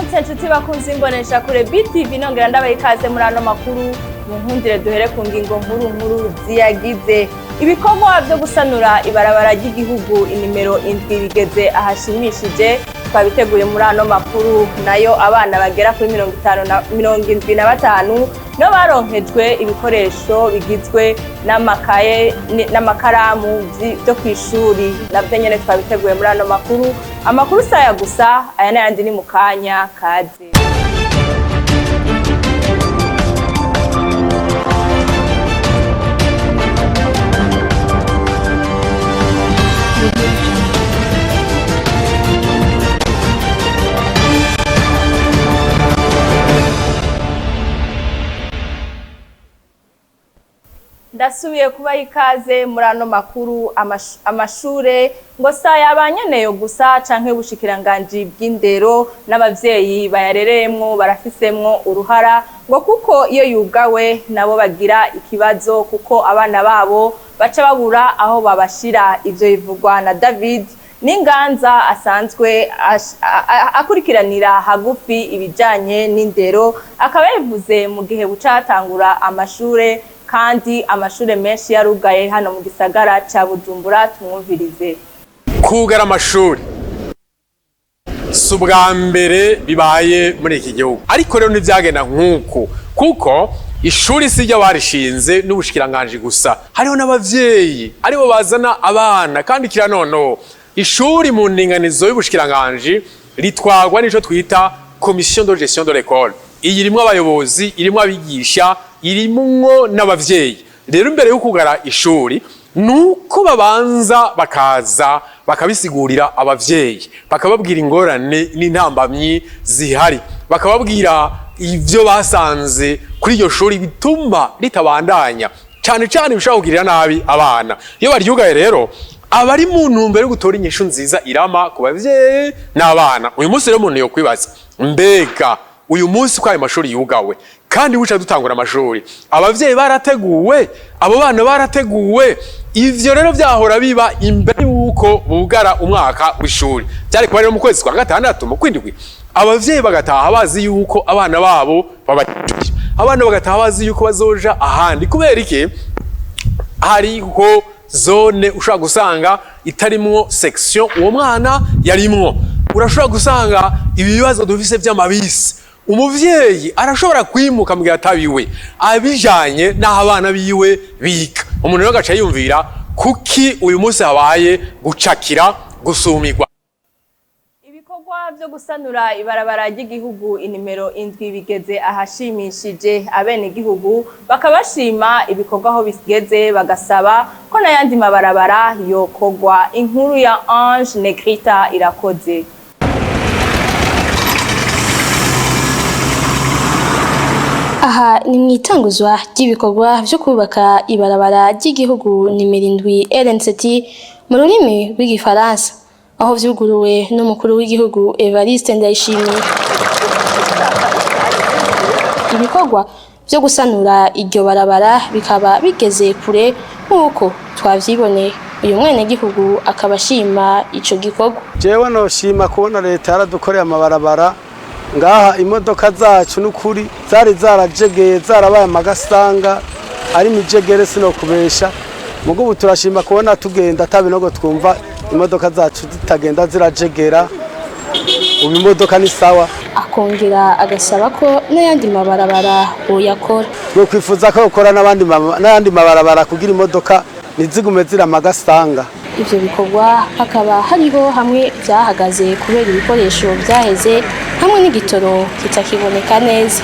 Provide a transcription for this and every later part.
Ndabaramutse nshuti bakunze imbonesha kure BTV, nongera ndabaha ikaze muri ano makuru. Mu nkundire duhere ku ngingo nkuru nkuru ziyagize. Ibikorwa vyo gusanura ibarabara ry'igihugu inimero 7 bigeze ahashimishije, twabiteguye muri ano makuru. Nayo abana bagera kuri 50 na 75 no baronkejwe ibikoresho bigizwe n'amakaye n'amakaramu vyo kw'ishuri, navyo nyene twabiteguye muri ano makuru. Amakuru saya gusa aya n'ayandi ni mu kanya kaze. Ndasubiye kubaha ikaze muri ano makuru. Amashure ngo saya abanyeneyo gusa canke ubushikiranganji bw'indero n'abavyeyi bayarereyemwo barafisemwo uruhara, ngo kuko iyo yugawe nabo bagira ikibazo kuko abana babo baca babura aho babashira. Ivyo bivugwa na David N'Inganza asanzwe akurikiranira hagufi ibijanye n'indero, akaba yabivuze mu gihe buca hatangura amashure kandi amashure menshi yarugaye hano mu gisagara ca Bujumbura. Tumwumvirize. Kugara amashuri si ubwa mbere bibaye muri iki gihugu, ariko rero ntibyagenda nk'uku, kuko ishuri si ryo barishinze n'ubushikiranganji gusa, hariho n'abavyeyi aribo bazana abana. Kandi kira noneho ishuri mu ndinganizo y'ubushikiranganji ritwagwa n'ico twita commission de gestion de l'école. Iyi irimwo abayobozi, irimwo abigisha, irimwo n'abavyeyi. Rero imbere yo kugara ishuri nuko babanza bakaza bakabisigurira abavyeyi, bakababwira ingorane n'intambamyi zihari, bakababwira ivyo basanze kuri iryo shuri bituma ritabandanya, cane cane bishobora kugirira nabi abana iyo baryugaye. Rero abari mu ntumbero yo gutora inyishu nziza irama ku bavyeyi n'abana. Uyu munsi rero umuntu yokwibaza: mbega uyu munsi ko ayo mashuri yugawe kandi buca dutangura amashuri, abavyeyi barateguwe, abo bana barateguwe? Ivyo rero vyahora biba imbere y'uko bugara umwaka w'ishuri, vyari kuba rero mu kwezi kwa gatandatu, mu kwindwi, abavyeyi bagataha bazi yuko abana babo babajije, abana bagataha bazi yuko bazoja ahandi. Kubera iki? Hariho zone ushobora gusanga itarimwo section uwo mwana yarimwo, urashobora gusanga ibibazo dufise vy'amabisi, umuvyeyi arashobora kwimuka mu gihe atabiwe abijanye n'aho abana biwe biga. Umuntu rero agaca yiyumvira kuki uyu munsi habaye gucakira, gusumirwa. Ibikorwa vyo gusanura ibarabara ry'igihugu inimero 7 bigeze ahashimishije, abenegihugu bakabashima ibikorwa aho bigeze, bagasaba ko n'ayandi mabarabara yokorwa. Inkuru ya Ange Negrita Irakoze. Aha ni mu itanguzwa ry'ibikorwa vyo kubaka ibarabara ry'igihugu nimero 7 RN7 mu rurimi rw'igifaransa, aho vyuguruwe n'umukuru w'igihugu Evariste Ndayishimiye. Ibikorwa vyo gusanura iryo barabara bikaba bigeze kure nk'uko twavyiboneye. Uyu mwenegihugu akaba ashima ico gikorwa. Jewe noshima kubona leta yaradukoreye amabarabara ngaha. Imodoka zacu n'ukuri zari zarajegeye, zarabaye amagasanga ari mijegere, sinokubesha. Mugo ubu turashima kubona tugenda ata binogo twumva, imodoka zacu zitagenda zirajegera. Ubu imodoka ni sawa. Akongera agasaba ko n'ayandi mabarabara boyakora. Twe kwifuza ko gukora n'ayandi mabarabara kugira imodoka ntizigume zira amagasanga. Ivyo bikorwa hakaba hariho hamwe vyahagaze kubera ibikoresho vyaheze hamwe n'igitoro kitakiboneka neza.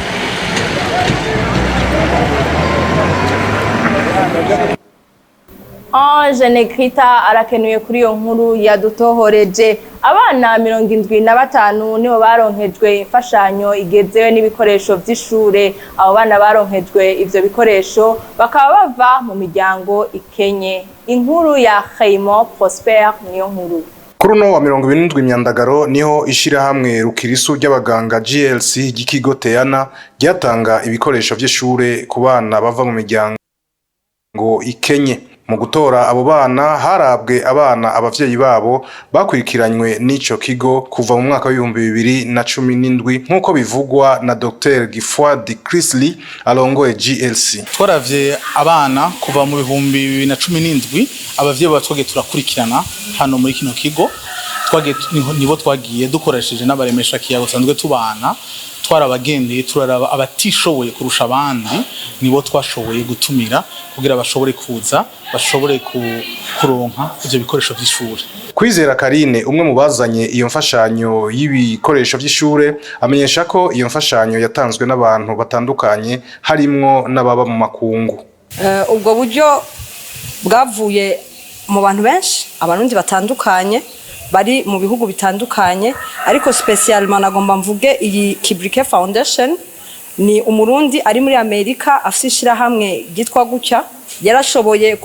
Ange Negrita arakenuye kuri iyo nkuru yadutohoreje. Abana 75 nibo baronkejwe imfashanyo igezewe n'ibikoresho vy'ishure. Abo bana baronkejwe ivyo bikoresho bakaba bava mu miryango ikenye. Inkuru ya Raymond Prosper niyo nkuru. Kuri uno wa 27 Myandagaro niho ishirahamwe Rukirisu ry'abaganga GLC ry'ikigo Teana ryatanga ibikoresho vy'ishure ku bana bava mu miryango ikenye. Mu gutora abo bana harabwe abana abavyeyi babo bakurikiranywe n'ico kigo kuva mu mwaka w'2017, nk'uko bivugwa na Dr Gifuadi Chrisley arongoye GLC. Twaravye abana kuva mu 2017, abavyeyi baba twagiye turakurikirana hano muri kino kigo, twagiye nibo twagiye dukoresheje n'abaremesha kiyago basanzwe tubana. Twarabagendeye, turaraba abatishoboye kurusha abandi, nibo twashoboye gutumira kugira bashobore kuza, bashobore kuronka ivyo bikoresho vy'ishuri. Kwizera Karine, umwe mu bazanye iyo mfashanyo y'ibikoresho vy'ishure, amenyesha ko iyo mfashanyo yatanzwe n'abantu batandukanye, harimwo n'ababa mu makungu. Ubwo buryo bwavuye mu bantu benshi, Abarundi batandukanye bari mu bihugu bitandukanye, ariko spécialement nagomba mvuge iyi Kibrike Foundation. Ni Umurundi ari muri Amerika, afise ishirahamwe ryitwa gutya. Yarashoboye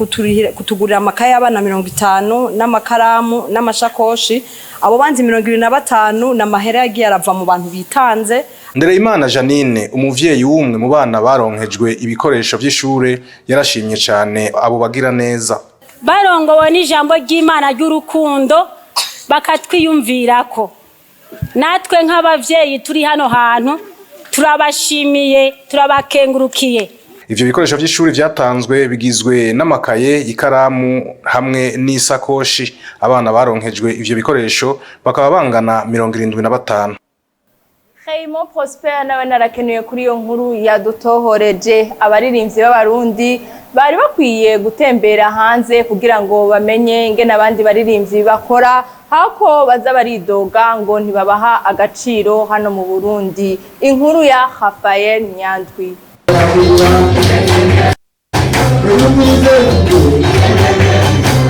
kutugurira amakaye y'abana 50 n'amakaramu n'amashakoshi. Abo bandi 25 n'amahera yagiye arava mu bantu bitanze. Ndereyimana Janine, umuvyeyi w'umwe mu bana baronkejwe ibikoresho vy'ishure, yarashimye cane abo bagira neza. Barongowe n'ijambo ry'Imana ry'urukundo, bakatwiyumvirako. Natwe nk'abavyeyi turi hano hantu turabashimiye, turabakengurukiye. Ivyo bikoresho vy'ishuri vyatanzwe bigizwe n'amakaye, ikaramu hamwe n'isakoshi. Abana baronkejwe ivyo bikoresho bakaba bangana 75. Raymond Prosper nawe narakenuye kuri iyo nkuru yadutohoreje. Abaririmbyi b'Abarundi bari bakwiye gutembera hanze kugira ngo bamenye ingene abandi baririmbyi bakora, hako baza baridoga ngo ntibabaha agaciro hano mu Burundi. Inkuru ya Rafael Nyandwi.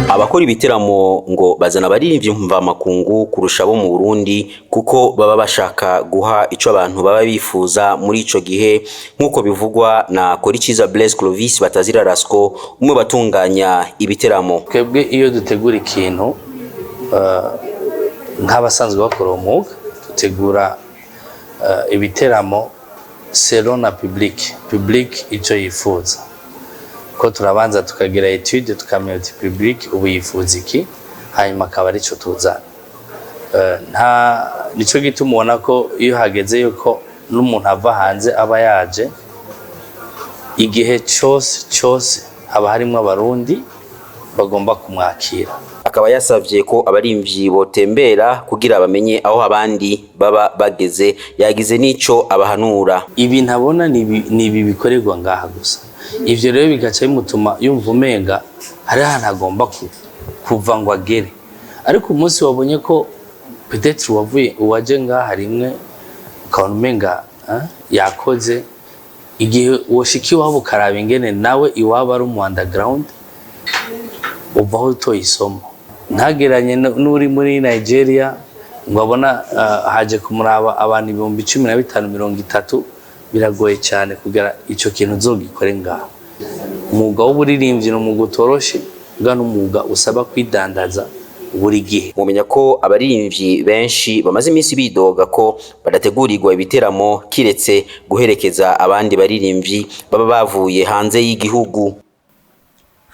Abakora ibiteramo ngo bazana abaririmbyi mvamakungu kurusha abo mu Burundi, kuko baba bashaka guha ico abantu baba bifuza muri ico gihe, nk'uko bivugwa na Korikiza Blaise Clovis batazira Rasco, umwe batunganya ibiteramo. Twebwe iyo dutegura ikintu, nk'abasanzwe bakora uwo mwuga, dutegura ibiteramo selon na public icyo yifuza, ko turabanza tukagira étude, tukamenya uti public ubu yifuza iki, hanyuma akaba arico tuzana. Nta nico gituma ubona ko iyo hageze yuko n'umuntu ava hanze aba yaje, igihe cyose cyose haba harimo Abarundi bagomba kumwakira. Akaba yasavye ko abarimvyi botembera kugira bamenye aho abandi baba bageze. Yagize n'ico abahanura. Ibi ntabona ni ibi bikorerwa ngaha gusa. Ivyo rero bigaca bimutuma yumva umenga hari ahantu agomba kuva ngo agere. Ariko umunsi wabonye ko peut-être wavuye uwaje ngaha rimwe, ukabona umenga yakoze, igihe woshika iwabo ukaraba ingene nawe iwabo ari umu underground, uvaho utoye isomo. Ntageranye n'uri muri Nigeria ngo abona haje kumuraba abantu 15,000, 30. Biragoye cyane kugira ico kintu uzogikore ngaha. Umwuga w'uburirimbyi ni umwuga utoroshe, bwa n'umwuga usaba kwidandaza buri gihe. Mumenya ko abaririmbyi benshi bamaze iminsi bidoga ko badategurirwa ibiteramo, kiretse guherekeza abandi baririmbyi baba bavuye hanze y'igihugu.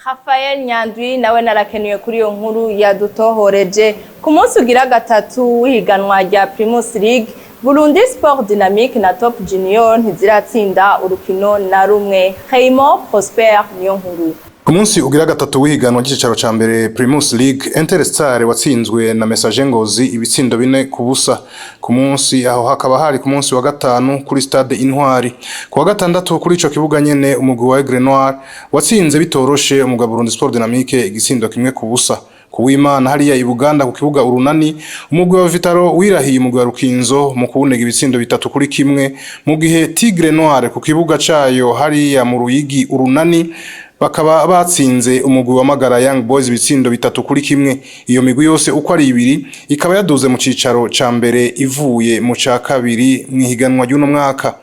Rafael Nyandwi nawe narakenuye kuri iyo nkuru yadutohoreje. Ku munsi ugira gatatu w'ihiganwa rya Primus League, Burundi Sport Dynamique na Top Junior ntiziratsinda urukino na rumwe. Raymond Prosper niyo nkuru. Ku munsi ugira gatatu w'ihiganwa ry'icicaro ca mbere Primus League, Interstar watsinzwe na Messager Ngozi ibitsindo 4-0. Ku munsi aho hakaba hari ku munsi wa gatanu kuri stade Intwari. Ku wa gatandatu kuri ico kibuga nyene, umugwi wa Aigle Noir watsinze bitoroshe umugwi wa Burundi Sport Dynamique igitsindo 1-0. Kuwimana hariya i Buganda ku kibuga Urunani, umugwi wa Vitaro wirahiye umugwi wa Rukinzo mu kuwunega ibitsindo 3-1, mu gihe Tigre Noir ku kibuga cayo hariya mu Ruyigi Urunani bakaba batsinze umugwi wa Magara Young Boys ibitsindo 3-1. Iyo migwi yose uko ari ibiri ikaba yaduze mu cicaro ca mbere ivuye mu ca kabiri mw'ihiganwa ry'uno mwaka.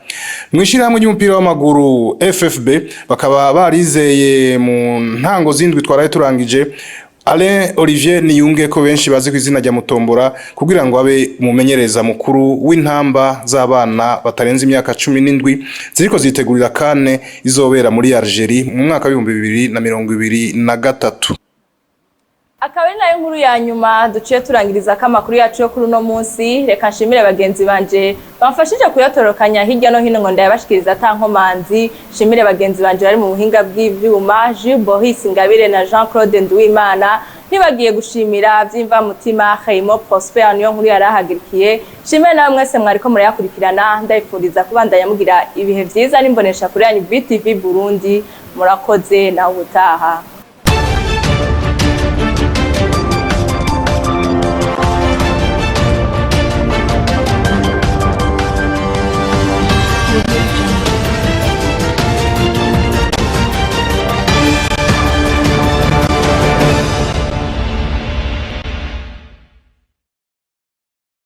Mw'ishirahamwe ry'umupira w'amaguru FFB bakaba barizeye mu ntango zindwi twaraye turangije Alain Olivier Niyunge, ko benshi bazi ku izina rya Mutombora, kugira ngo abe umumenyereza mukuru w'intamba z'abana batarenze imyaka 17 ziriko zitegurira CAN izobera muri Algeria mu mwaka wa 2023. Akaba ari nayo nkuru ya nyuma duciye turangiriza ko amakuru yacu yo kuri uno munsi. Reka nshimire bagenzi banje bamfashije kuyatorokanya hirya no hino ngo ndayabashikiriza ata nkomanzi. Nshimire bagenzi banje bari mu buhinga bw'ivyuma, Jules Boris Ingabire na Jean Claude Nduwimana. Ntibagiye gushimira vy'imvamutima Hayimo Prosper niyo nkuru yarahagirikiye. Nshimire nawe mwese mwariko murayakurikirana, ndabifuriza kubandanya mugira ibihe vyiza n'imbonesha kuri yanyu BTV Burundi. Murakoze, nawe ubutaha.